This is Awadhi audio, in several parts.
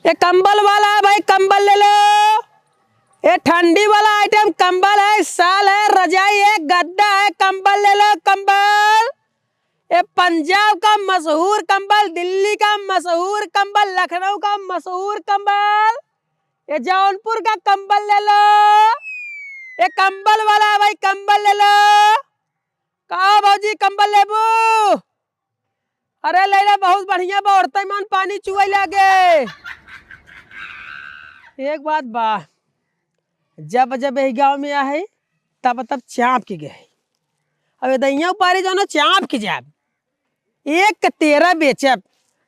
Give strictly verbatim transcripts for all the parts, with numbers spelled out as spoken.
ये कंबल वाला है भाई, कंबल ले लो। ये ठंडी वाला आइटम कंबल है, शाल है, रजाई है, गद्दा है, कंबल ले लो, कंबल। ये पंजाब का मशहूर कंबल, दिल्ली का मशहूर कंबल, लखनऊ का मशहूर कंबल, ये जौनपुर का कंबल ले लो। ये कंबल वाला है भाई, कंबल ले लो। का भौजी, कंबल लेबू? अरे लैला, बहुत बढ़िया बा, ओढ़ते मन पानी चुए लागे। एक बात बा, जब जब यही गाँव में आहे, तब तब चाँप के गए। अब ये दहिया उपारी जौन चाँप के जाब, एक के तेरह बेचब,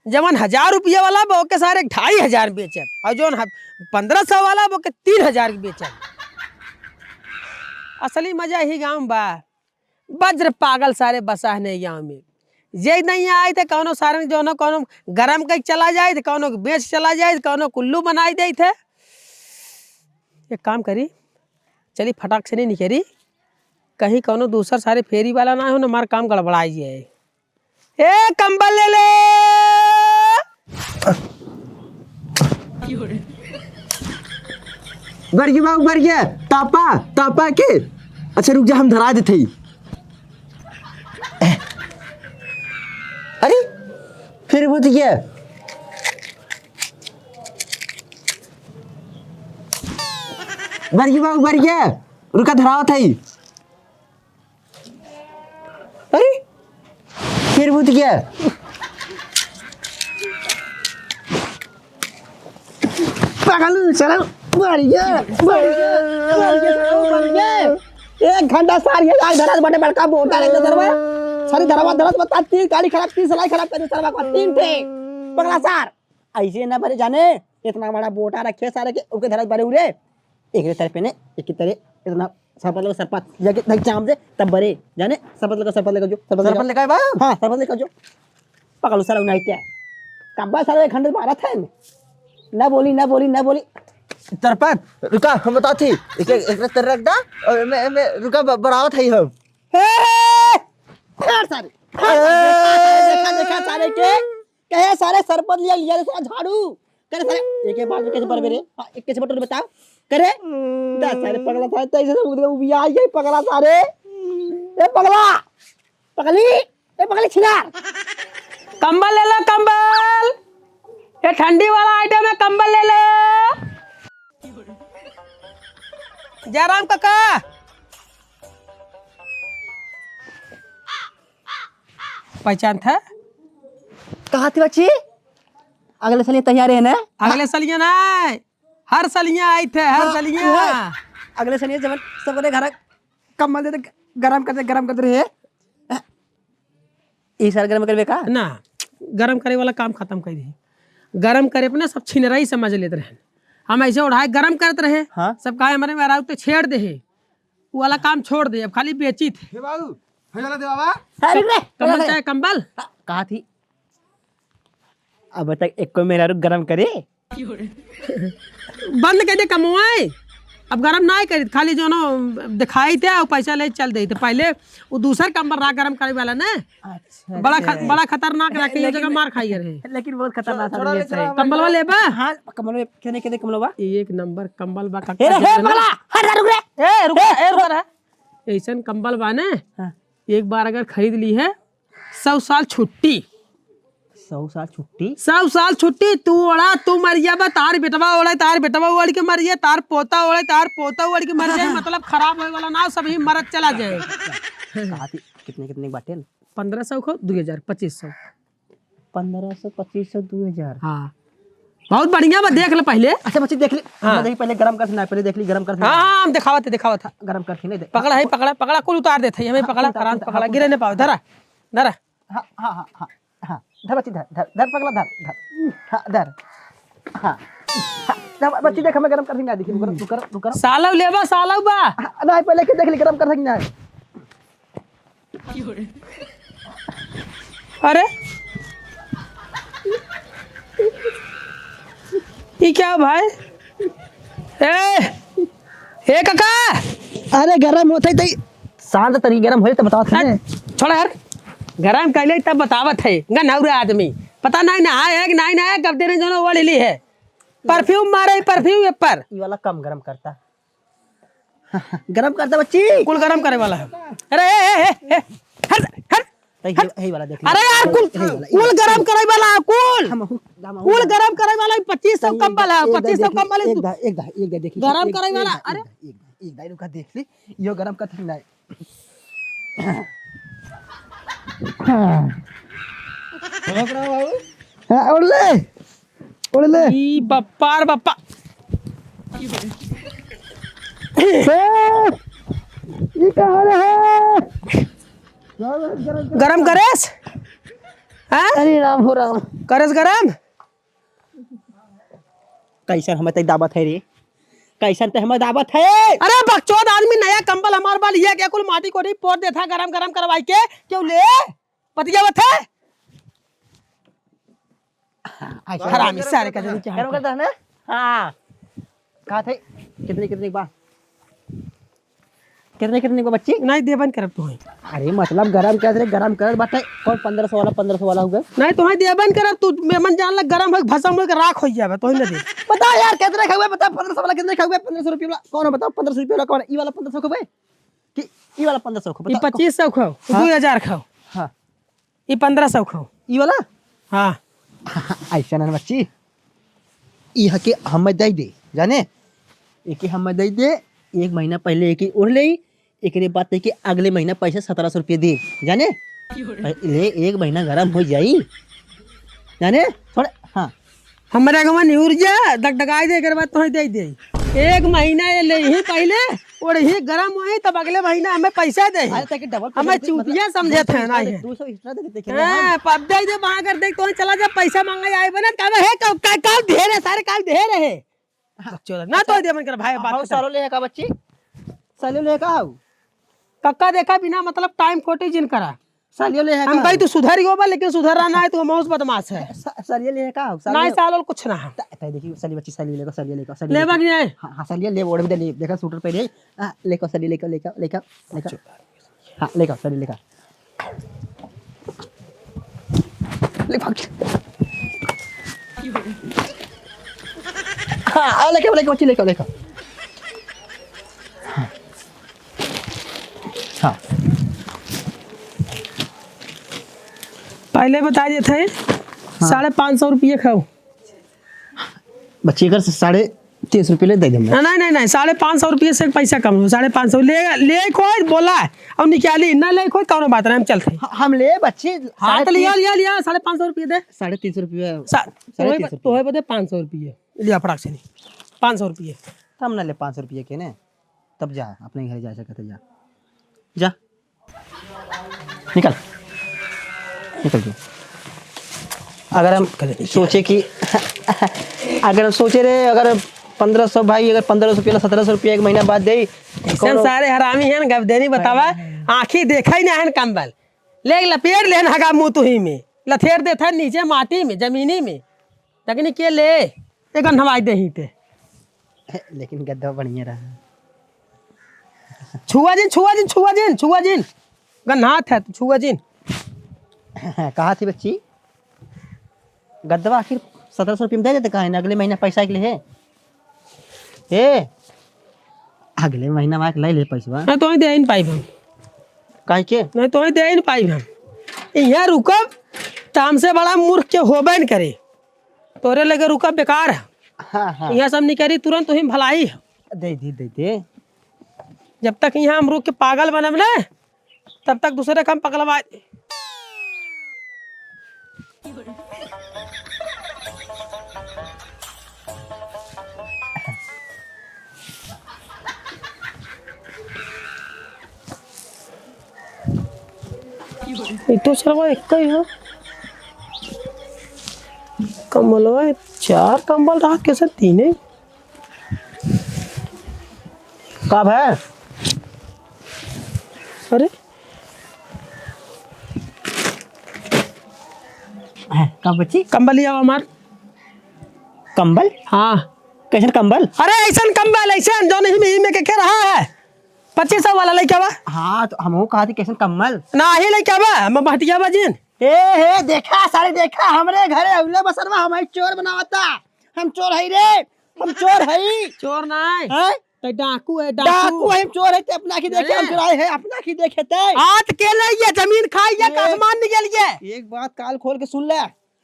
जवन हजार रुपया वाला बा, ओके सारे ढाई हजार बेचब, और जौन ह-, पन्द्रह सौ वाला बा, ओके तीन हजार के बेचब। असली मजा यही गाँव में बा। वज्र पागल सारे बसा है नहीं गाँव में। जे नहीं आए थे कौनो सारन, जौनो कौनो गरम कइ चला जाए, तो कौनो बेच चला जाए, तो कौनो कुल्लू बनाई दे थे। एक काम करी, चली फटाक से नहीं निकली, कहीं कौनो दूसर सारे फेरी वाला ना हो, ना हमार काम गड़बड़ाई जाए। ए, कंबल ले ले। बरगे बाबू, बरगे, तापा, तापा के। अच्छा, रुक जा, हम धरा देते ही। अरे, फिर बुझ गया। बरगे बाबू, बरगे, रुका, धरावत है। अरे, फिर बुझ गया। पागल, साला, मर गया, मर गया, मर गया, साला, मर गया। एक घंटा सार ये आग धरत बाटे बड़का बोटा लेके सरवा। सारी धरवा धरत बता, तीन गाड़ी खराब, तीन सलाई खराब कर दे सरवा को, तीन ठे। पगला सार, ऐसे ना बरे जाने, इतना बड़ा बोटा रखे सारे के, ओके धरत बरे उरे। एक तरह पे ने, एक तरह इतना सरपत लगा, सरपत जाके नहीं चाम दे, तब बरे जाने, सरपत लगा, सरपत लगा जो, सरपत लगा। सरपत लेके आए बा? हाँ, सरपत लेके जो। पकड़ लो साला, उन्हें क्या? कब्बा साला एक घंटे मारा था इन्हें। ना बोली, ना बोली, ना बोली। सरपत, रुका, हम बताओ थी। एक, एक, एक तरह रख दा, और मैं, मैं, रुका, ब-, बरावत है हम। हे, हे, हे, सारे। देखा, देखा, सारे के। कहे सारे सरपत लिया, लिया रे साला झाड़ू। करे सारे, एक, एक बार कैसे पर मेरे? हाँ, एक कैसे बटन बताओ। करे? दस सारे पगला सारे, तैसे से उधर उबिया आई है पगला सारे। ए पगला, पगली, ए पगली छिनार। कंबल ले लो, कंबल। ये ठंडी वाला आइटम है, कंबल ले लो। जयराम काका। पहचान था? कहाँ थी बच्ची? अगले सलिया तैयार है ना? अगले सलिया ना, हर सलिया आई थे, हर हाँ, सलिया। हाँ। अगले सलिया जब सबके घर कम्बल दे दे, गरम कर दे, गरम कर दे रहे। ई साल गरम करबे का? ना, गरम करे वाला काम खतम कर दी। गरम करे पे ना सब छिनराई समझ लेत रहे। हम ऐसे ओढ़ाए गरम करत रहे, हाँ। सब कहे हमारे मेहरारू तो छेड़ दे है, वो वाला काम छोड़ दे, अब खाली बेची थे। हे बाबू, हे वाला दे बाबा। अरे रे, कंबल अरे। चाहे कंबल? हाँ, कहा थी? अब तक एको मेहरारू गरम करे? बंद कर दे कमवाए। अब गरम ना करी, खाली जौनो दिखाई थे और पैसा ले चल दे थे। पहले वो दूसर कंबल रहा गरम करे वाला ना, अच्छा, बड़ा ख-, अच्छा। बड़ा खतरनाक रहा कि ये लेकिन, जगह मार खाई रहे। लेकिन बहुत खतरनाक थोड़ा आदमी है। कंबल वाले बा? हाँ, कंबल में, केने, केने कंबल बा? एक नंबर कंबल बा, ए, रे, हे, पगला, हट जा, रुक रे। ए, रुक, ए, ए, रुक रुक। रहा। ऐसन कंबल बा ने, हाँ। एक बार अगर खरीद ली है, सौ साल छुट्टी। सौ साल छुट्टी? सौ साल छुट्टी, तू ओढ़ा, तू मर जाबा, तार बेटवा ओढ़े, तार बेटवा ओढ़ के मर जाए, तार पोता ओढ़े, तार पोता ओढ़ के मर जाए, मतलब खराब होए वाला ना, सब ही मरत चला जाए। कहा थी, कितने, कितने बाटे? पन्द्रह सौ को दो हजार, पच्चीस सौ। पन्द्रह सौ, पच्चीस सौ, दो हजार। हाँ। बहुत बढ़िया बा, देख ले पहले। अच्छा बच्ची देख ले। हाँ। हम देख पहले गरम कर ना, पहले देख ली गरम कर। हाँ, हाँ, हम दिखावत है, दिखावत है। गरम कर नहीं दे। पकड़ा है, पकड़ा, पकड़ा, कुल उतार देते हैं, हमें हाँ, पकड़ा, उतार, आराम से उतार, पकड़ा, उतार। गिरे नहीं पाओ, धरा, धरा। हाँ, हाँ, हाँ, हाँ। धर बच्ची, धर, धर, धर पगला, धर, धर। हाँ, धर। हाँ। हाँ, धर बच्ची देख, हमें गरम कर देंगे, देखिए, रुक, रुक, रुक, रुक। सालव लेबा, सालव बा। हाँ, नहीं, पहले के देख ली, गरम कर देंगे। अरे, ई क्या भाई? ए, ए काका! अरे, गरम होत है तई। शांत तनी, गरम होई त बतावत है। छोड़ा यार, गरम कैले तब बतावत है। गनौरा आदमी, पता नहीं नहाए है कि नहीं नहाए, कब देने जोनो ओढ़ ली है। Perfume मारे, perfume ये पर। ई वाला कम गरम करता। गरम करता बच्ची। कुल गरम करे वाला है। अरे, ए, ए, ए, ए, हट, हट, तै हट। हे, हे वाला देख ले। अरे यार, कुल, हे वाला, कुल गरम करे वाला है, कुल। हम, हम, कुल गरम करे वाला है, पच्चीस सौ एक दा, कंबल है, एक दा पच्चीस सौ देख ले, कंबल है। एक दा, एक दा, एक दा देख ले, गरम एक, करे एक वाला, दा, अरे। एक दा, एक दा, एक दा, रुका देख ले, यो गरम का ठंडा है। हाँ, उड़ ले, उड़ ले। ई बप्पा रे बप्पा। ए, ई कहाँ रहे? गरम करेस? हाँ? अरे राम हो राम। करेस गरम? कैसन हमें तै दाबत है रे? कैसन तै हमें दाबत है? अरे बकचोद आदमी, नया कंबल हमार बा, लिया के कुल माटी कोटी पोत देत है गरम गरम करवाई के, क्यों ले? पतिया बत है? हाँ, ऐसा हरामी सारे का जनी क्या गरम करता है ना? हाँ। कहा थे? कितने, कितने बा? कितने, कितने को बच्ची? नहीं देबन करब तोहई। अरे मतलब गरम करत रे, गरम करत बाटे। कौन पन्द्रह सौ वाला, पन्द्रह सौ वाला हुआ? नहीं तोहई देबन करब, तू मेमन जान लग गरम हो, भसम हो के राख हो जाबे, तोहई ना दे। बता यार, कितने खावे? बता, पन्द्रह सौ वाला कितने खावे? पन्द्रह सौ रुपये वाला कौन है? बताओ, पन्द्रह सौ रुपये वाला कौन है? ई वाला पन्द्रह सौ खावे? कि ई वाला पन्द्रह सौ खाओ? ई बताओ। पच्चीस सौ खाओ, हाँ? दो हजार खाओ। हाँ। ई पन्द्रह सौ खाओ। ई वाला? हाँ। ऐसा ना बच्ची, ई हके हमें दे दे, जाने? एके हमें दे दे, एक महीना पहले एके ओढ़ लेई, एकरे बाद एके अगले महीना पैसा सत्रह सौ रुपये दे, जाने? ले, एक महीना गरम हो जाई, जाने? थोड़ा, हाँ। हमरा गवा निहुर जा, डगडगाई दे, एकर बाद तोहई दे दे। एक महीना ये लेही पहले, ओढ़ही गरम होई, तब अगले महीना हमें पैसा दे। अरे, ताकि डबल हमें पैसा दे, चूतिया मतलब, समझे थे ना ये। दो सौ extra दे देते, हाँ, पब दे दे, वहाँ कर देख, तोहई चला जा, पैसा मांगे आए बना, कहबे, "हे, का, का, काल ढेर है, सारे काल ढेर है।" हाँ। बकचोद, ना तो दे मन कर भाई, बात हाँ, खत्म। सालो ले है का बच्ची? सालो ले है का हऊ? कक्का देखा बिना मतलब time खोटी जिन करा। सालियो ले है हम का? कही तू सुधर गयो बा, लेकिन सुधर रहा ना है, तू मौस बदमाश है। सा-, सालियो ले है का? सालियो नहीं, साल और कुछ ना है। त-, त-, देखी, सालियो बच्ची, सालियो लेको, सालियो लेको, सालियो लेबा लेको। कि नहीं? हाँ, हाँ, सालियो ले, ओढ़ भी दे ले, देखा सूटर पहने। हाँ, लेको, सालियो लेको, लेको, लेको। हाँ, लेको, सालियो लेको। ले भाग। हाँ, आ, लेके, लेके, बच्ची, लेके, लेके। हाँ। हाँ। पहले बता देत है, हाँ। साढ़े पाँच सौ रुपये खाओ। बच्ची, अगर साढ़े तीन सौ रुपये ले दे देंगे। ना, नहीं, नहीं, नहीं, साढ़े पाँच सौ रुपये से पैसा कम हो, साढ़े पाँच सौ ले, ले कोई बोला है, और निकाली, ना ले कोई, कौनो बात नहीं, हम चलते हैं। ह-, हम ले, बच्ची, हाँ, साढ़े तो लिया, तीन लिया, लिया, साढ़े पाँच सौ रुपये दे। साढ़े तीन सौ रुपये, सा-, साढ़े तीन सौ रुपये। तोहे बदे पाँच सौ रुपये, लिया फटाक से नहीं, पाँच सौ रुपये। तब ना ले पाँच सौ रुपये के ने, तब जा, अपने घर जा सकते जा, जा। निकल, निकल तू। अगर हम सोचे कि, अगर हम सोचे रे, अगर पन्द्रह सौ भाई, अगर पन्द्रह सौ रुपया, सत्रह सौ रुपया एक महीना बाद दे, ऐसन कौनो सारे हरामी हैं, गप देनी बतावा, आँखी देखा ही ना है कंबल, ले लपेट लेन हगा मुँह तुही में, लथेर देत है नीचे माटी में, जमीनी में। तकनी के ले, एक गंधवाई देही ते। लेकिन गद्दा बढ़िया रहा। छुआ जिन, छुआ जिन, छुआ जिन, छुआ जिन। गन्हात है, तू छुआ जिन। कहा थी बच्ची? गद्दवा आखिर सत्रह सौ रुपये में दे देते, कहा है ना, अगले महीना पैसा के लिए है। ए, अगले महीना में ले ले पैसवा। नहीं, तोहई दे ही न पाइब हम। काहे के? नहीं, तोहई दे ही न पाइब हम। यहाँ रुकब, तो हमसे बड़ा मूर्ख के होबे न करे। तोरे लगे रुका बेकार है। हाँ, हाँ। यहाँ सब निकरी तुरंत तुही भलाई है। दे दी, दे दे। जब तक यहाँ हम रुक के पागल बनब ना, तब तक दूसरे काम पकड़वा। ई तो सरवा एक ही है। कम्बलवा चार कम्बल रहा, कैसे तीन है? का भा? अरे? हैं, का बच्ची? कम्बल लिया हमार। कम्बल? हाँ। कैसन कम्बल? अरे, ऐसन कम्बल, ऐसन, जौन ही में, ही में के, के रहा है। पच्चीस सौ वाला लइका बा। हाँ, तो हमहू कहा थी, कैसन कम्बल? ना, ही लइका बा, हम बहटिया बा जिन। ए, हे, देखा, सारे देखा, हमरे घरे अउले बसरवा हमारी चोर बनावता। हम चोर है रे, हम चोर है। चोर ना है। हैं? ते डाकू है, डाकू। डाकू है, हम चोर है, ते अपना आँखी देखे, अरे। हम चोराए हैं, अपना आँखी देखे ते। आज के ले ये जमीन खाई, ये ये आसमान निकल गया। एक बात कान खोल के सुन ले,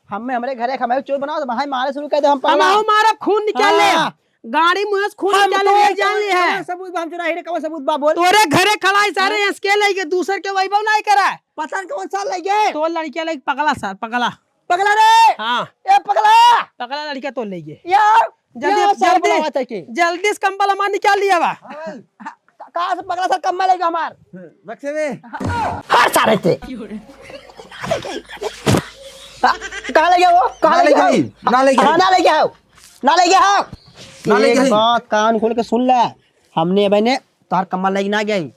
हमें हमरे घरे का हमें चोर बनाओ, तो भाई मारे शुरू कर दे, हम हम पगला। आओ मारा खून निकाल ले। हाँ। गाड़ी मुँह से खून हम निकाल ले, तो ले जान ले है। कौन सबूत बा, हम चोराए रे, कौन सबूत बा, बोल। तोरे घरे खड़ा है सारे, हाँ। इसके ले गए, दूसर के वही नहीं करा। पता नहीं कौन सा ले गए। तो लड़किया ले पगला सर, पगला। पगला रे। हाँ। ए पगला। पगला लड़किया तो ले गए। यार, जल्दी, यार, सारे जल्दी, बुलावा तै के। जल्दी से कंबल हमार निकाल लिया बा। हाँ। का-, कहाँ से पगला सर कंबल लेगा हमार? बक्से में। हर सारे ते। कहाँ ले गया वो? कहाँ ना ले ले गया गई, वो? ना ले गई। हाँ, ना ले गया हो। ना ले गया हो। ना ले एक गई। बात कान खोल के सुन ले। हमने भाई ने तोहार कंबल लेके ना गई।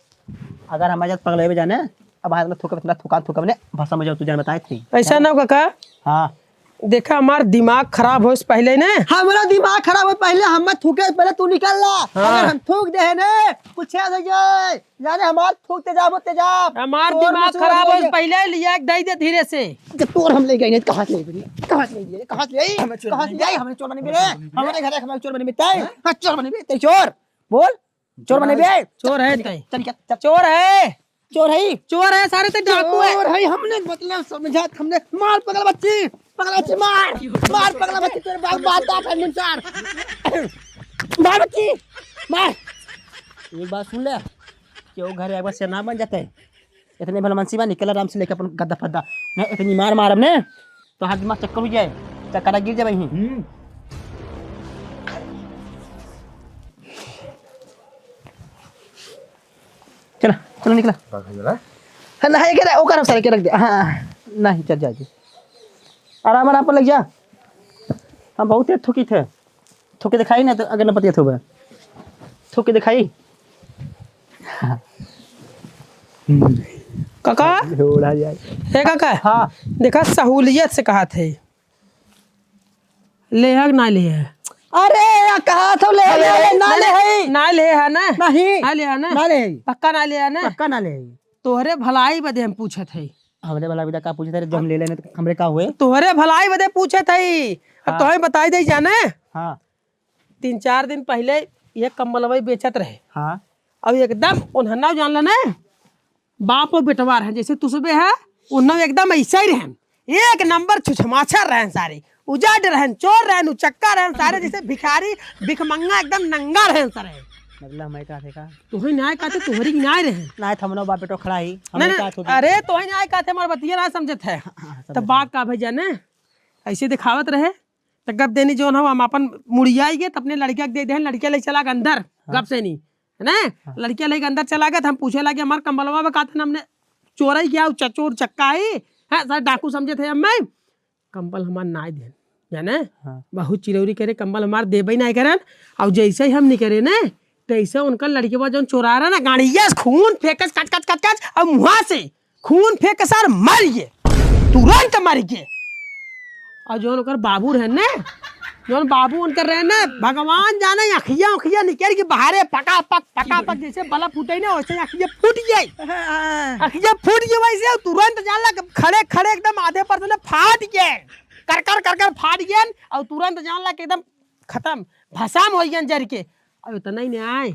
अगर हमारे साथ पगलेबे जाने, अब हाथ में थूके, इतना थूका, थूका ने भस्म हो जाओ, तू जान बताए थे। ऐसा ना हो काका। हाँ। देखा, हमार दिमाग खराब होए से पहले ने। हमारा दिमाग खराब होए पहले, हम थूके पहले तू निकल ला। हाँ। अगर हम थूक दे ने, कुछ ऐसा हो जाए, जाने हमार थूक तेजाब हो, तेजाब। हमार तोर दिमाग मसूर खराब हो होए से जाए। पहले लिया के दे दे धीरे से। जब तोर हम ले गए ने, कहाँ से ले गए? कहाँ से ले गए? कहाँ से ले? हमें चोर कहाँ से बने ले? हमें चोर बने बे? हमें चोर बने बे? हमारे घर हमारे चोर बने बे? तै? हाँ? हाँ, चोर बने बे? तै चोर? बोल। चोर बने बे? चोर है तै। चल, चल, चल। चोर है। चोर है। चोर है, सारे ते डाकू है। चोर है, हमने मतलब समझा, हमने मार पगला बच्ची, पगला बच्ची मार, मार पगला बच्ची, तेरे बाप मारता था निमसार। मार बच्ची, मार। एक बात सुन ले, केहू घरे एक बार से ना बन जाते। इतने भला मनसी बा, निकल आराम से लेके अपन गद्दा फद्दा। नहीं, इतनी मार मारब ने, तो हाथ दिमाग चक्कर हो जाए, चक्कर गिर जाए वहीं। हम्म। चला, चला निकला। हाँ, नहीं, के रख, ओकर हम सारे के रख दे। हाँ, नहीं, चल जा जी। आराम, आराम पर लग जा। हम बहुत तेज थूकी थे। थूक के दिखाई ना तो अगर न पतिया थोबा। थूक के दिखाई। काका? उड़ा जाए। हे काका? हाँ। देखा, सहूलियत से कहा थे। ले है कि ना ले है? अरे, या कहा था ले है, अरे, ना ले, ना ले है। ना ले है ना? नहीं। ना ले है ना? ना ले है। पक्का ना ले है ना? पक्का ना ले है। तोहरे भलाई बदे हम पूछत है। हमरे भलाई बदे का पूछत है रे? जब हम ले लेने तो हमरे का हुए? तोहरे भलाई बदे पूछत है। अब हाँ। तोहे बताई दे जाने। हाँ। तीन चार दिन पहिले ये कम्बलवा बेचत रहे। हाँ। अब एकदम उन्हना जान लेने, बाप और बेटवा रहे, जैसे तुसबे है, उन्हना एकदम ऐसा ही रहन। एक नंबर छुछमाछर रहन सारे, उजाड रहन, चोर रहन, उचक्का रहन सारे, जैसे भिखारी, भिखमंगा, एकदम नंगा रहन सारे। मतलब मैं कहा थे का? तोहरी न्याय कहते, तोहरी न्याय रहे। ना, थमनो बाप बेटो खड़ा ही। नहीं, हमने नहीं, कहा छोटे। अरे, तोहरी न्याय कहते, हमार बतिया ना समझत है। हाँ, हाँ, तब समझ बात गए। का भैया ने ऐसे दिखावत रहे, तो गप देनी जौन हो, हम अपन मुड़ियाई गए, तो अपने लड़किया के दे दे, लड़किया ले चला गए अंदर, हाँ। गप से नहीं, है ना? हाँ। लड़किया लेके अंदर चला गए, तो हम पूछे लगे, "हमार कंबलवा में का था, हमने चोरई किया, उ च-, चोर चक्का है, हैं, सर डाकू समझे थे हम, मैं कंबल हमार ना देन, जाने?" हाँ। बहुत चिरौरी करे, कंबल हमार देबे ना करन, और जैसे ही हम निकरे ने, तैसे उनका लड़किया जौन चोरा रहा ना, गाड़िया से खून फेंकस, कच, कच, कच, कच, और मुँहा से खून फेंक के सार मर गए, तुरंत मर गए। और जौन ओकर बाबू रहे ने, जौन बाबू उनकर रहे ने, भगवान जाने, अखिया, अखिया निकल के बाहरे पका पक, पका पक, जैसे बल्ब फूटे ना, वैसे अखिया फूट गई। अखिया फूट गई वैसे, तुरंत जानला कि खड़े, खड़े एकदम आधे पर से ना फाट गए, कर, कर, कर, कर फाट गए, और तुरंत जानला कि एकदम खत्म, भसाम हो गए जर के। अब इतना ही नहीं आए,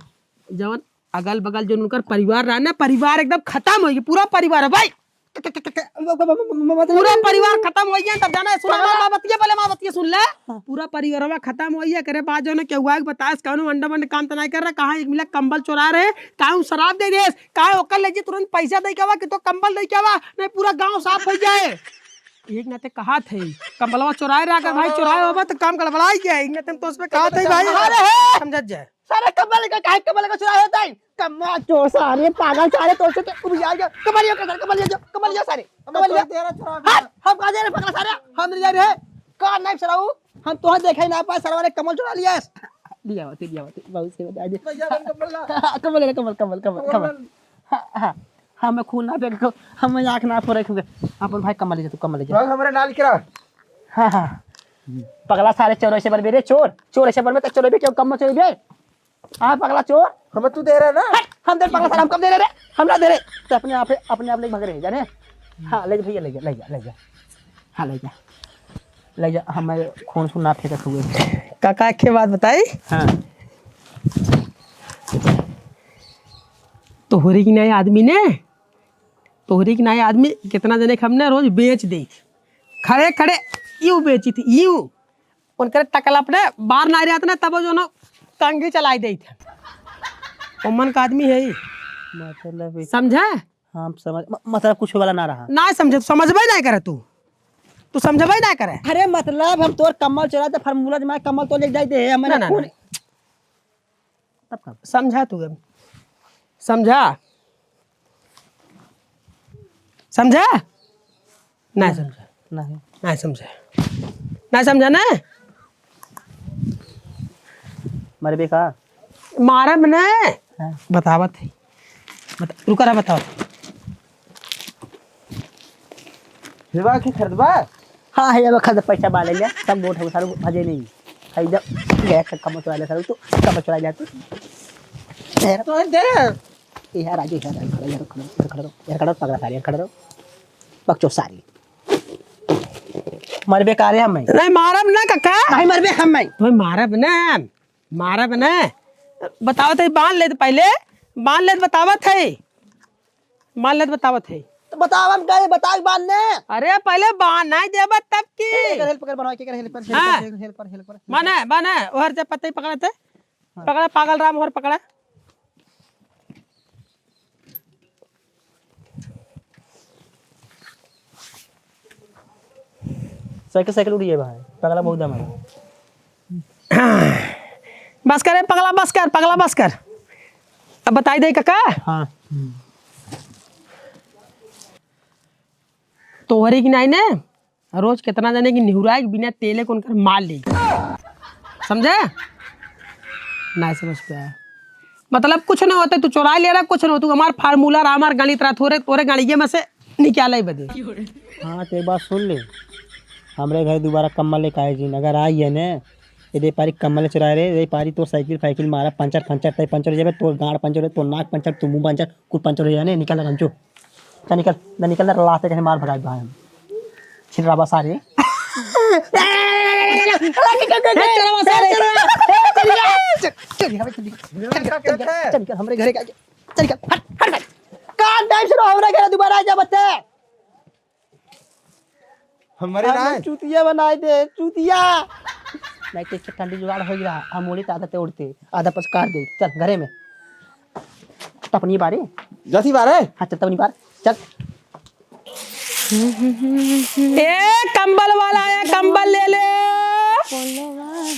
जौन अगल बगल जो उनकर परिवार रहा ना, परिवार एकदम खत्म हो गया, पूरा परिवार है भाई, पूरा परिवार खत्म हो गया। तब जाना है, सुना, माँ बतिया, पहले माँ बतिया सुन ले। हाँ। पूरा परिवारवा खत्म हो गया, करे बाद जो ना केहू आए बताएस, कौनो अंडा बंड काम तो नहीं कर रहा, कहाँ एक मिला कंबल चोरा रहे, कहाँ उ शराब दे देस, कहाँ ओकर ले जी तुरंत पैसा दे के आवा कि तो कंबल दे के आवा, नहीं पूरा गांव साफ हो जाए। एक नाते कहा थे, कंबलवा चोराए रहा, अगर भाई चोराए होबा तो काम गड़बड़ाई गया, एक नाते हम तो उस पे कहा थे भाई, अरे हे! समझत जाए। सारे कंबल का, काहे कंबल का चुरा होता है? कम्मा चोर सारे, पागल सारे, तो से तो उबिया गया। कंबल लिया, कंबल, कंबल लिया, कंबल लिया सारे, हम कंबल लिया। तो तेरा चुरा हट, हम कहाँ जा रहे पकड़ा सारे? हम नहीं जा रहे। का नहीं सराऊ? हम तोहे देखे ना पाए, सरवा ने कंबल चुरा लिया। लिया बात, लिया बात, बहुत से बता दे। भैया, हम कंबल ला। कंबल ले, कंबल, कंबल, कंबल, कंबल। कंबल। हाँ, हाँ। हाँ, मैं खून ना फेंक, हम आँख ना फोड़े, अपन भाई कंबल ले जा, तू कंबल ले जा। भाई, हमारे नाल करा। हाँ, हाँ। पगला सारे चोर ऐसे बनबे रे, चोर, चोर ऐसे बनबे, तो चोर भी क्यों कम चोर बे? हाँ, पगला चोर। हमें तू दे रहा ना? हट, हम दे पगला सारे, हम कब दे रहे रे? हम ना दे रहे। तो अपने आप, अपने आप लेके भाग रहे, जाने? हाँ, ले जा भैया, ले जा, ले जा, ले जा। हाँ, ले जा। ले जा, हमें खून सुन ना फेंकत हुए। काका, एक ठे बात बताई? हाँ। तोहरी की नाई आदमी ने, तोहरी की नाई आदमी कितना जने के हमने रोज बेच देई। खड़े खड़े यूं बेची थी, यूं। उनकर टकला अपने बार नाई रहत ना, तब जो ना कंघी चलाई देई थे। ओमन का आदमी है ही। मतलब एक समझा? हम समझ, म-, मतलब कुछ वाला ना रहा। ना समझे, समझबे ना करे तू। तू समझबे ना करे। अरे मतलब हम तोर कम्बल चोराए त फार्मूला जमाए, कम्बल तो ले जाए दे, हमने ना, ना, खून ना। तब का? समझा तू अब। समझा? समझा? ना समझा। नहीं। ना समझा। ना समझा ना? मरबे का? मारब ना। हाँ। बतावत है। बता, रुका रहा, बताओ। लेबा के खरीदबा? हाँ, है, अब खरीद, पैसा बा ले लिया, सब नोट हम सारू भजे नहीं। है जब गया, कम चुरा ले सारू, तू कम चुरा ले तू। तो दे। ये यार, आगे यार, खड़ा, यार, खड़ा, यार, खड़ा रहो, यार, खड़ा रहो, पगला सारी, यार, खड़ा रहो। बकचो सारी। मरबे का रे हम? नहीं, मारब ना, काका। नहीं मरबे हम। तो मारब ना। मारब ना। बतावत है, बांध लेत पहले, बांध लेत बतावत है, बांध लेत बतावत है। तो बतावन का, ये बताई बांध ने। अरे, पहले बांध नहीं देबा तब की। ए, एकर help कर बनवा के, एकर help कर, help हाँ। कर, help कर, help कर। माने, माने, ओहर जब पत्ते पकड़ते, हाँ। पकड़ा, पागल राम, ओहर पकड़ा। साइकिल, साइकिल उड़ी है भाई, पगला बहुत दम है। बस कर रे पगला, बस कर, पगला बस कर। अब बताई दे काका। हाँ। तोहरी की नाई ने, रोज कितना जने की निहुराई के बिना तेले को उनकर मार ले। समझे? नाई समझ पाया। मतलब कुछ ना होते, तू चोराई ले रहा, कुछ ना हो, तू हमार फार्मूला रहा, हमार गणित रहा, थोरे, थोरे गणिये में से निकाले बदे। हाँ, तो एक बात सुन ले, हमरे घर दोबारा कम्बल लेके आए जिन, अगर आई है ने, ये दे पारी कम्बल चुराए रे, ये पारी तोर साइकिल फाइकिल मारा, पंचर फंचर, तय पंचर हो जाबे, तोर गाड़ पंचर हो, तोर नाक पंचर, तोर मुंह पंचर, कुल पंचर हो जाने, निकल रहा, चल निकल, ना निकल रहा, लाते कहीं मार भगाए भाई हम। छिलरावा सारे। चल निकल, हमरे घरे का, चल निकल, हट, हट, हट। का टाइम से रहो, हमरे घरे दोबारा आ जा बते। हमरे हम ना है। चूतिया बनाए दे, चूतिया। नहीं तो एक ठंडी जुगाड़ हो गया, हम ओढ़ी तो आधा ते ओढ़ते, आधा पस काट दे। चल घरे में। टपनी बारे। जथी बारे। हाँ, चल टपनी बार। चल। ए, कम्बल वाला आया, कम्बल ले ले।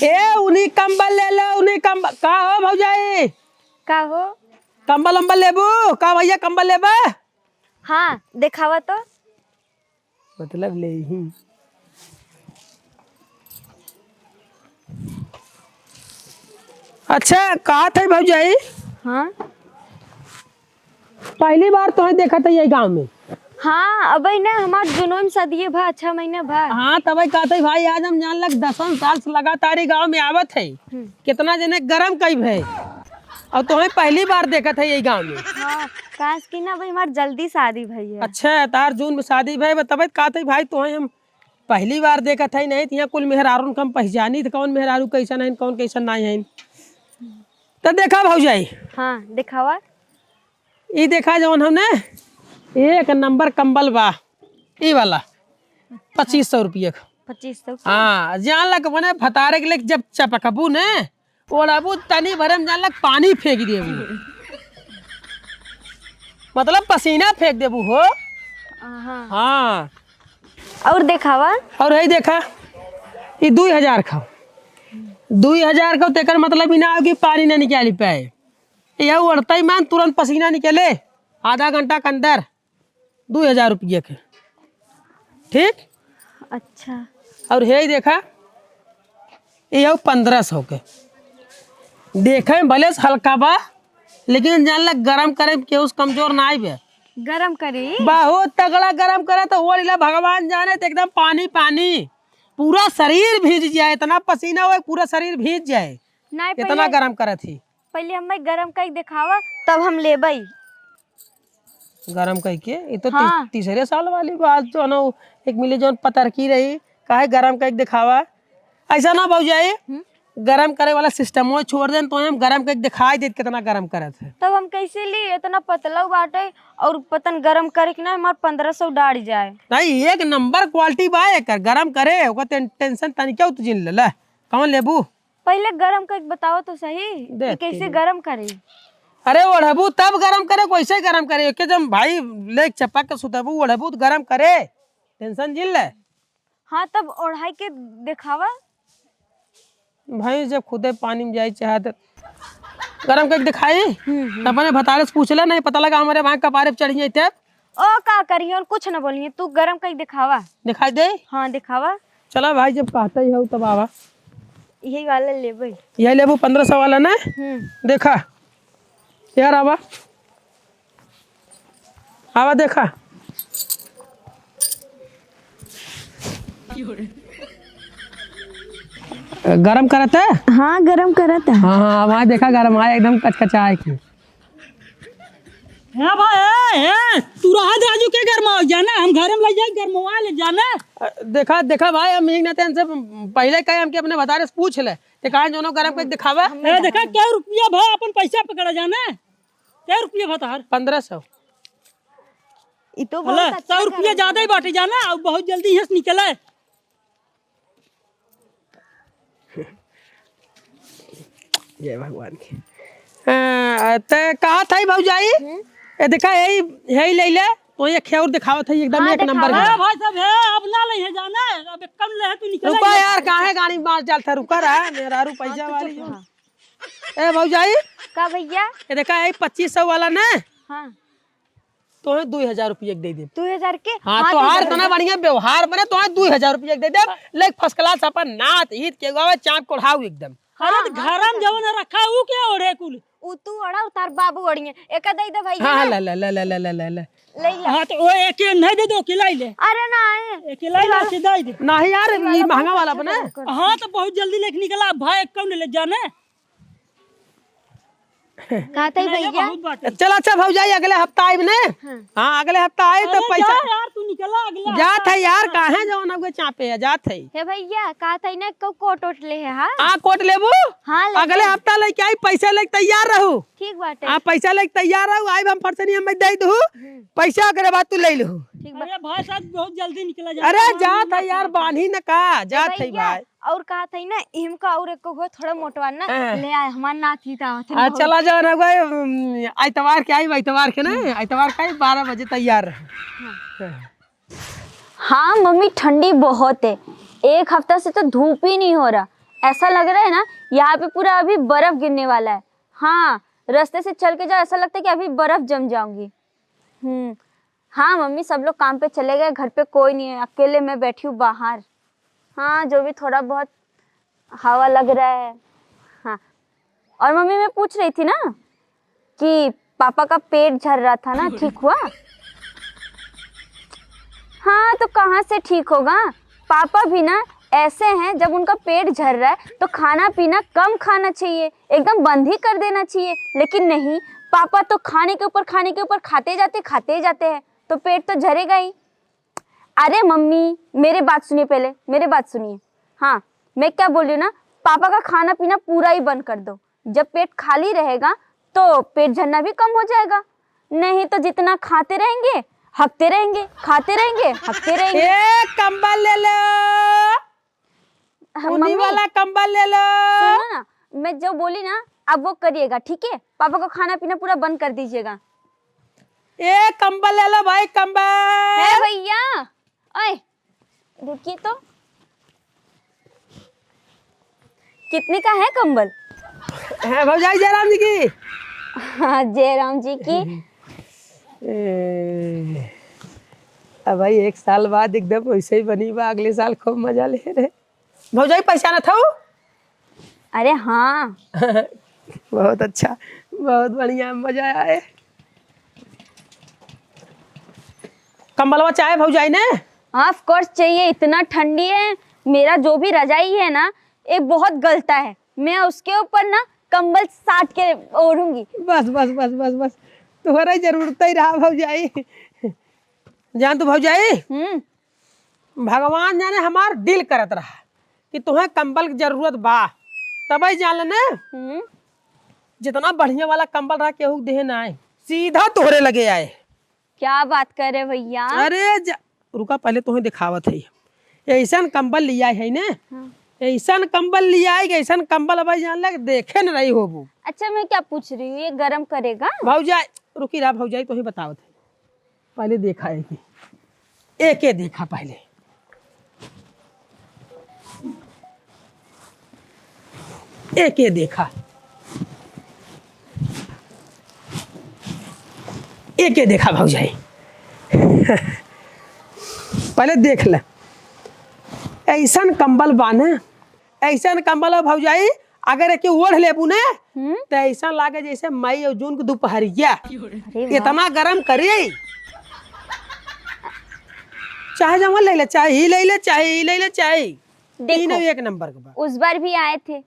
ए, उन्हीं कम्बल ले ले, उन्हीं कम्बल। का हो भौजाई? का हो? कम्बल अम्बल लेबू? का भैया कम्बल लेबा? हाँ, देखावा तो। मतलब ले ही। अच्छा, कहा थे भौजाई? हाँ? पहली बार तोहे देखत है यही गाँव में। हाँ, अबे ना हमार जुनून सदिये भा, छह महीने भा। हाँ, तबे कहते भाई, आज हम जान लग दसन साल से लगातार ही गाँव में आवत है। हम्म। कितना जने गरम कई भे। और तोहे पहली बार देखत है यही गाँव में। हाँ, काश की ना भाई, हमार जल्दी शादी भई है। अच्छा, तार जून में शादी भई, तबे कहते भाई, तोहे हम पहली बार देखत है, नहीं तो यहाँ कुल मेहरारून के हम पहचानी थे, कौन मेहरारू कैसन है, कौन कैसन नहीं है। तो देखा भौजाई। हाँ, देखावा। ई देखा जौन हमने एक नंबर कम्बल बा, ई वाला पच्चीस सौ रुपये का। पच्चीस सौ का? हाँ, जान लग मने भतारे के लिए जब चपकबू ने, ओढ़बू तनी भरे में जान लग पानी फेंक देबू। मतलब पसीना फेंक देबू हो। हाँ। हाँ। और देखावा। और है देखा, ई दुई हजार का। दुई हजार का, तेकर मतलब ई ना हो कि पानी ना निकाली पाए। यह ओढ़ते ही मान तुरंत पसीना निकले, आधा घंटा के अंदर। दुई हजार रुपये के, ठीक? अच्छा। और हे देखा, ये पन्द्रह सौ के। देखे में भले से हल्का बा, लेकिन जान ला गरम करे में केहू से कमजोर ना आइबे। गरम करी? बहुत तगड़ा गरम करे तो ओढ़ ला, भगवान जाने तो एकदम पानी पानी, पूरा शरीर भीज जाए, इतना पसीना होए पूरा शरीर भीज जाए, नहीं, इतना पहले गरम करत ही। पहले हमें गरम कई देखावा, तब हम लेबई। गरम कई के? ये तो ती-, हाँ। तीसरे साल वाली बात जो है ना, वो एक मिली जौन पतरकी रही, काहे गरम कई देखावा? ऐसा ना भौजाई, हम्म? गरम करे वाला system वो छोड़ देन, तो हम गरम करके दिखाई देत कितना गरम करत है। तब हम कैसे ली? इतना पतला बाटे और पतन गरम करे के ना हमार पन्द्रह सौ डारी जाए। नहीं, एक number quality बा एकर, गरम करे, ओकर टें-, tension तनी क्यों तू जिन ले, ले। कौन लेबू? पहिले गरम करके बताओ तो सही, देख कि कैसे के। गरम करी? अरे ओढ़बू तब गरम करे, कैसे गरम करे? एके जब भाई लेके चपक के सुतबू, ओढ़बू तो गरम करे, tension जिन ले। हाँ, तब ओढ़ाई के देखावा। भाई जब खुदे पानी में जाई चाहे तो गरम करके दिखाई, हम्म, हम्म। तो अपने भतारे से पूछ ले, नहीं पता लगा हमारे वहाँ कपारे पे चढ़ी जाई तब। ओ का करिहन, कुछ न बोलिहन, तू गरम कइके देखावा। दिखाई दे? हाँ, देखावा। चला भाई, जब कहता ही हो तब आवा। यही वाला लेबे। यही लेबू पन्द्रह सौ वाला ना? हम्म। देखा यार, आवा, आवा देखा। गरम करत है? हाँ, गरम करत है। हाँ, हाँ, वहाँ देखा, गरम आया एकदम कचकचाए की। हे भाई, हे, हे, तू रहा दे आजू के गरमाओ जाना, हम घरे में ले जाए गरमवा ले जाना। अ, देखा, देखा भाई, हम एक नाते इनसे पहिले कहे हमके अपने भतारे से पूछ ले, ते कहा जोनो गरम करके दिखावा। ए, देखा, कै रुपया भा अपन पैसा पकड़ा जाना, कै रुपया भा तहार? पन्द्रह सौ। ई तो बहुत हला, अच्छा सौ रुपया ज्यादा ही बाटे जाना, अब बहुत जल्दी यहाँ से निकले। जय भगवान की। हाँ, ते कहा था भौजाई? हम्म। ए देखा, यही, यही ले ले। तो ये खेवर दिखावत है एकदम हाँ, एक नंबर दिखावा। के। ए भाई साहब, हे, अब ना ले है जाना, अब कम ले है, तू निकल रुका जा। यार, काहे गाड़ी मार जाल था, रुका रहा, मेरा रू पैसा हाँ, तो वाली चुप हो। रहा। ए भौजाई, का भैया? ये देखा, यही पच्चीस सौ वाला ना। हाँ। तोहे दुई हजार रुपया के दे देब। दुई हजार के? हाँ, हाँ, तोहार तो इतना बढ़िया व्यवहार बने, तोहे दुई हजार रुपया के दे देब। लेक first class अपन नात हित के गावे चाँप कोढ़ाऊ एकदम। अरे, हाँ, तो हाँ, घरम तो जवन रखा, ऊ के ओढ़े कुल? ऊ तू ओढ़ा, तार बाबू ओढ़िए। एका दे दे भैया हाँ, ना। ला, ला, ला। ले ला। हाँ, तो वो एक ये नहीं दे दो, कि लाई ले। अरे ना, ए। एक लाई ले, सीधा ही दे। नहीं यार, ये ये वाला महंगा बहुत वाला अच्छा बने। कलर कर। हाँ, तो बहुत जल्दी लेके निकला, भाई, कौन ले जाने? का तई नहीं, ये भैया? बहुत बात है। चल अच्छा भौजाई, अगले हफ्ता आइब ने। हाँ। हाँ, अगले हफ्ता आइब तो अरे पैसा जा यार, तू निकला अगले जात हफ्ता। है यार, हाँ। काहे जवन अब चापे है, जात है। हे भैया, का तई ने को कोट ओट ले है, हाँ? हाँ, कोट लेबू? हाँ, ले अगले ले। हफ्ता लेके आई, पैसा लेके तैयार रहू। ठीक बाटे। हाँ, पैसा लेके तैयार रहू, आइब हम फरसनी हमें दे दू। हम्म। पैसा ओकरे बाद तू ले लू। ठीक बा। अरे भाई साहब, बहुत जल्दी निकला जा। अरे बहुत जात है यार, बांधी न का, जात है भैया, भाई। और कहत हई ना, इमका और एक को थोड़ा मोटवा ना हाँ। ले आए, हमार नाती तो आवत है आ, बहुत। चला जाओ ना भाई, उम, आइतवार के आई, आइतवार के ना, आइतवार का ही बारह बजे तैयार रहो। हाँ। हाँ मम्मी, ठंडी बहुत है, एक हफ्ता से तो धूप ही नहीं हो रहा, ऐसा लग रहा है ना यहाँ पे पूरा अभी बर्फ गिरने वाला है। हाँ, रास्ते से चल के जाओ, ऐसा लगता है कि अभी बर्फ जम जाऊंगी। हम्म, हाँ मम्मी, सब लोग काम पे चले गए, घर पे कोई नहीं है, अकेले मैं बैठी हूँ बाहर। हाँ, जो भी थोड़ा बहुत हवा लग रहा है। हाँ, और मम्मी, मैं पूछ रही थी ना कि पापा का पेट झर रहा था ना, ठीक हुआ? हाँ, तो कहाँ से ठीक होगा? पापा भी ना ऐसे हैं, जब उनका पेट झर रहा है तो खाना पीना कम खाना चाहिए, एकदम बंद ही कर देना चाहिए। लेकिन नहीं, पापा तो खाने के ऊपर, खाने के ऊपर खाते जाते, खाते जाते हैं, तो पेट तो झरेगा ही। अरे मम्मी, मेरे बात सुनिए पहले, मेरे बात सुनिए। हाँ, मैं क्या बोल रही हूँ ना, पापा का खाना पीना पूरा ही बंद कर दो। जब पेट खाली रहेगा तो पेट झरना भी कम हो जाएगा, नहीं तो जितना खाते रहेंगे, हकते रहेंगे, खाते रहेंगे, हकते रहेंगे। ए, कंबल ले लो। हाँ, ऊनी मम्मी। वाला कंबल ले लो। सुनो ना, मैं जो बोली ना, अब वो करिएगा, ठीक है? पापा को खाना पीना पूरा बंद कर दीजिएगा। ए, कंबल ले लो भाई, कंबल। हे भैया, ओए, रुकिए तो, कितने का है कंबल? है भौजाई जयराम जी की। हाँ, जयराम जी की। ए, अब भाई एक साल बाद एकदम वैसे ही बनी बा, अगले साल खूब मजा ले रहे। भौजाई पहचानत हऊ? अरे हाँ। बहुत अच्छा, बहुत बढ़िया, मजा आए। कंबलवा चाहे भौजाई ने? Of course चाहिए, इतना ठंडी है। मेरा जो भी रजाई है ना, ये बहुत गलता है, मैं उसके ऊपर ना कंबल साट के ओढ़ूंगी। बस, बस, बस, बस, बस, तोहरा जरूरत ही रहा भौजाई। जान तू भौजाई, हम्म। भगवान जाने हमार दिल करत रहा कि तोहे कंबल के जरूरत बा, तबई जान ले ना, हम्म। जितना बढ़िया वाला कंबल रहा, केहू देहे ना आए, सीधा तोहरे लगे आए। क्या बात करे भैया? अरे जा, रुका, पहले तोहे दिखावत है। ऐसन कंबल लिया है ने, हाँ। ऐसन कंबल लिया है कि ऐसन कंबल अब जान ले, देखे न रही होबू। अच्छा, मैं क्या पूछ रही हूँ, ये गरम करेगा? भौजाई, रुकी रहा भौजाई, तोहे बतावत है। पहले देखा है कि एके देखा पहले। एके देखा। एके देखा भौजाई। पहले देख ले। ऐसन कंबल बा ना, ऐसन कंबल बा भौजाई, अगर एके ओढ़ लेबू ना, हम्म। त ऐसा लागे जैसे मई और जून के दोपहरिया। अरे वाह। इतना गरम करी। चाहे जवन ले ले, चाहे ई ले ले, चाहे ई ले ले, चाहे ई। देखो, तीनों एक नंबर के बा। उस बार भी आए थे,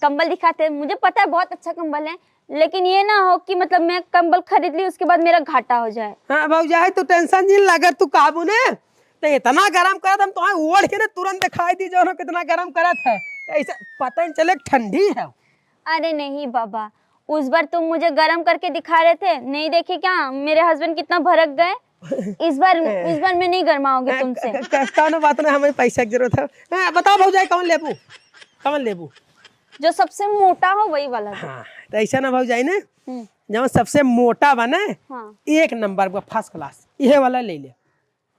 कंबल दिखाते, मुझे पता है बहुत अच्छा कंबल है, लेकिन ये ना हो कि मतलब मैं कंबल खरीद ली, उसके बाद मेरा घाटा हो जाए। हाँ भौजाई, तू tension जिन, अगर तू काबू ने तो इतना गरम करत, हम तोहे ओढ़ के ना तुरंत दिखाई दी, जो ना कितना गरम करत है, ऐसे पता नहीं चले ठंडी है। अरे नहीं बाबा, उस बार तुम मुझे गरम करके दिखा रहे थे, नहीं देखे क्या मेरे husband कितना भड़क गए? इस बार, ए, इस बार मैं नहीं गरमाऊंगी ए, तुमसे। क-, क-, क-, कौनो बात ना, हमें पैसा की जरूरत है। ए, बताओ भौजाई, कौन लेबू? कौन लेबू? जो सबसे मोटा हो वही वाला दो। हाँ, तो ऐसा ना भौजाई ने, हम्म। जवन सबसे मोटा बा ना, हाँ। एक नंबर बा, first class, इहे वाला ले ले।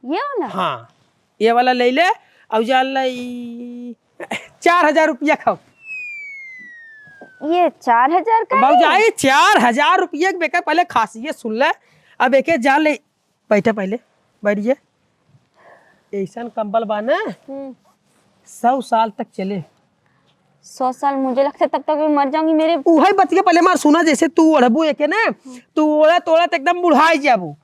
ये वाला? हाँ, ये वाला ले ले। और जान ले, ई चार हजार रुपया खाओ। ये चार हजार का है? भौजाई, चार हजार रुपया के बेकार, पहले खासियत सुन ले। अब एके जान ले, बैठे पहले, बैठ जा। ऐसन कंबल बा ना, हम्म। सौ साल तक चले। सौ साल? मुझे लगता है तब तक मैं मर जाऊंगी। मेरे उहे बतिया पहले मार सुना, जैसे तू ओढ़बू एके ना, हम्म। तू ओढ़त ओढ़त एकदम बुढ़ाई जाबू।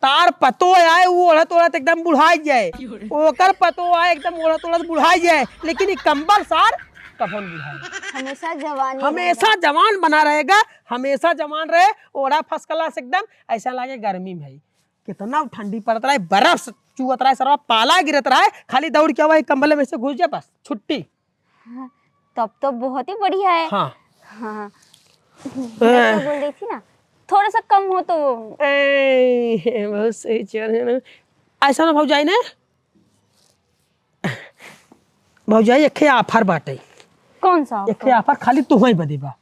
तार पतो आए, वो ओढ़त ओढ़त एकदम बुढ़ाई जाए, ओकर पतो आए, एकदम ओढ़त ओढ़त बुढ़ाई जाए, लेकिन ये कंबल सार कफन बुढ़ाए। हमेशा जवानी हमेशा रहेगा। जवान बना रहेगा, हमेशा जवान रहे, ओढ़ा first class एकदम, ऐसा लागे गर्मी में है। कितना ठंडी पड़त रहा है, बर्फ से चुअत रहा है, सरवा पाला गिरत रहा है, खाली दौड़ के आवा, कंबल में से घुस जा, बस छुट्टी। हाँ, तब तो बहुत ही बढ़िया है। हाँ। हाँ। मैं तो बोल रही थी ना, थोड़ा सा कम हो तो। ए, बहुत सही चल है ना। ऐसा ना भौजाई ने, भौजाई, एक ठे offer बाटे। कौन सा एक ठे offer? Offer खाली तुहई बदे बा।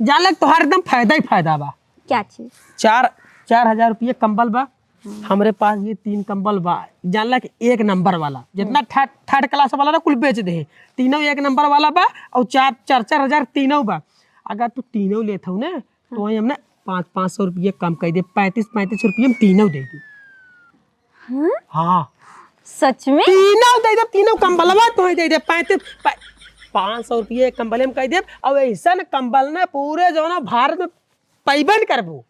जान ले, तोहार एकदम फायदा ही फायदा बा। क्या चीज? चार, चार हजार रुपये कंबल बा। हम्म। हमरे पास ये तीन कंबल बा, जान ले कि एक नंबर वाला, जितना हम्म। Third, third class वाला ना, कुल बेच दे। तीनों एक नंबर वाला बा, और चार, चार, चार हजार तीनों बा। अगर तू तीनों लेत हऊ ना, तो हाँ। वही हमने पाँच, पाँच सौ रुपये कम कर दे, पैंतीस, पैंतीस रुपये में तीनों दे दे। हाँ? हाँ। सच में? तीनों दे दे, तीनों कंबलवा तो ही दे दे, पैंतीस, पै-, पाँच सौ रुपये एक कंबल में कह दे। अब ऐसा न कंबल न पूरे जो ना भारत में पैबे न करबू।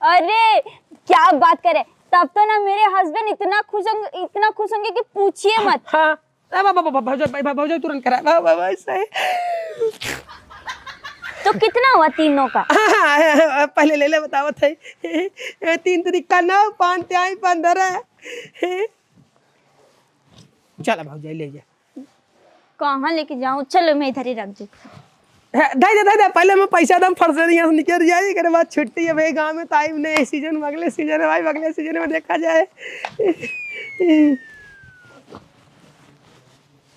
अरे, क्या बात करे, तब तो ना मेरे husband इतना खुश होंगे, इतना खुश होंगे कि पूछिए मत। हाँ। ए, बा, बा, बा, बा, भौजाई, भाई, भाई, भौजाई तुरंत करा। बा, बा, बा, सही। तो कितना हुआ तीनों का? हाँ, हाँ, हाँ, हाँ, पहले ले ले, बतावत है। ए, तीन तिरिका नौ, पाँच तिहाई पन्द्रह। चला भौजाई, ले जा। कहाँ लेके जाऊँ? चलो, मैं इधर ही रख दूँ। है, दे दे, दे दे, पहले मैं पैसा दम फट से यहाँ से निकल जाई, एकरे बाद छुट्टी है भाई, गाँव में तो आई नहीं, season में, अगले season में भाई, अगले season में देखा जाए।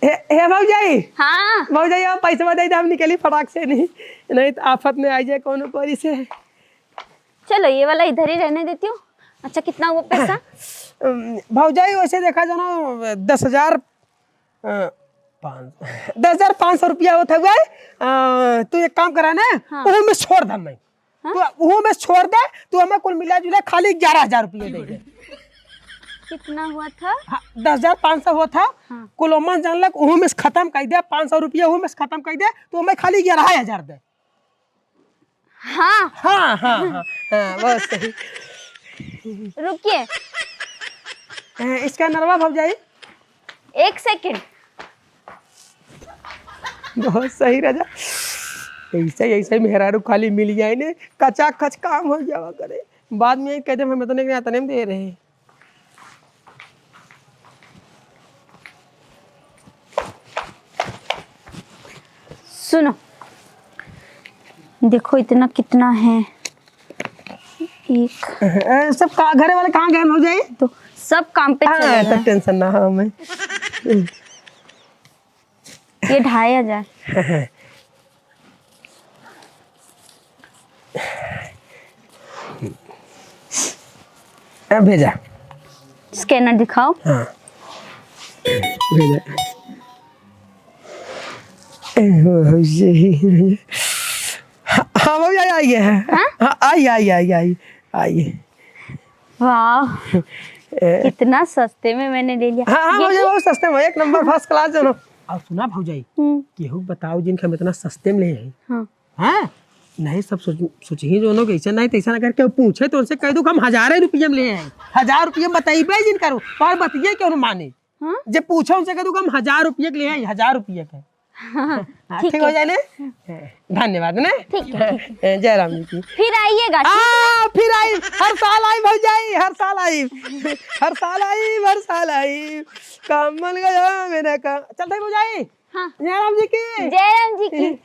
हे, हे भौजाई। हाँ। भौजाई, अब पैसा दे दे, हम निकली फटाक से नहीं, नहीं तो आफत में आ जाए कौनो परी से। चलो, ये वाला इधर ही रहने देती हूँ। अच्छा, कितना हुआ पैसा? अम, भौजाई, वैसे देखा जाए ना, दस हजार अ, पाँच, दस हजार पाँच सौ रुपया होत हउवे। अ, तू एक काम करा ना, हाँ। ओहू में छोड़ दे मैं। हाँ? तू ओहू में छोड़ दे, तू हमें कुल मिला जुला खाली ग्यारह हजार रुपया दे दे। कितना हुआ था? हाँ, दस हजार पाँच सौ हुआ था। हाँ। कुल ओमन जान लग, ओहू में से खत्म कर दे, पाँच सौ रुपया ओहू में से खत्म कर दे, तू हमें खाली ग्यारह हजार दे। हाँ। हाँ, हाँ, हाँ, हाँ, बहुत सही। रुकिए। ए, scanner बा भौजाई? एक second। बहुत सही राजा। ऐसे ही, ऐसे ही मेहरारू खाली मिल जाए ने, कचाखच काम हो जावा करे। बाद में कह दे, "हम इतने के इतने में दे रहे।" सुनो, देखो इतना कितना है। एक ए, सब का, घरे वाले कहाँ गए भौजाई? तो सब काम पे हाँ, चले तो गए। Tension ना हो मैं। ये ढाई हजार। अब भेजा। Scanner दिखाओ। हाँ, भेजा। ए, हो, हो, ये, हाँ, हाँ, भौजाई, आई है। हाँ? हाँ, आई, आई, आई, आई, आई। वाह, ए। कितना सस्ते में मैंने ले लिया। हाँ, हाँ, ये भौजाई, बहुत सस्ते में, एक number first class जो ना। और सुना भौजाई, हम्म। केहू बताओ जिनका हम इतना सस्ते में ले आई। हाँ। हाँ? नहीं, सब सोच, सोचिही जो लोग ऐसे नहीं, तो ऐसा अगर केहू पूछे तो उनसे कह दो कि हम हजारे रुपये में ले आए, हजार रुपये में बताइबे जिन करो, और बतिये क्यों न माने। हाँ? जे पूछे उनसे कह दो कि हम हजार रुपये के ले आए, हजार रुपये के। हाँ, हाँ, ठीक ठीक हो है। जाए ने? धन्यवाद ने। ठीक है। जय राम जी की। फिर आइएगा, ठीक है? आ, फिर आई, हर साल आई भौजाई, हर साल आई, हर साल आई, हर साल आई। काम बन गया मेरा काम। चल भाई भौजाई। हाँ। जय राम जी की। जय राम जी की।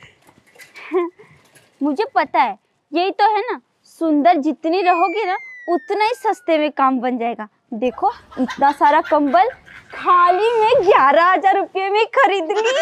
मुझे पता है, यही तो है ना, सुंदर जितनी रहोगी ना, उतना ही सस्ते में काम बन जाएगा। देखो, इतना सारा कंबल खाली मैं ग्यारह हजार रुपये में खरीद ली।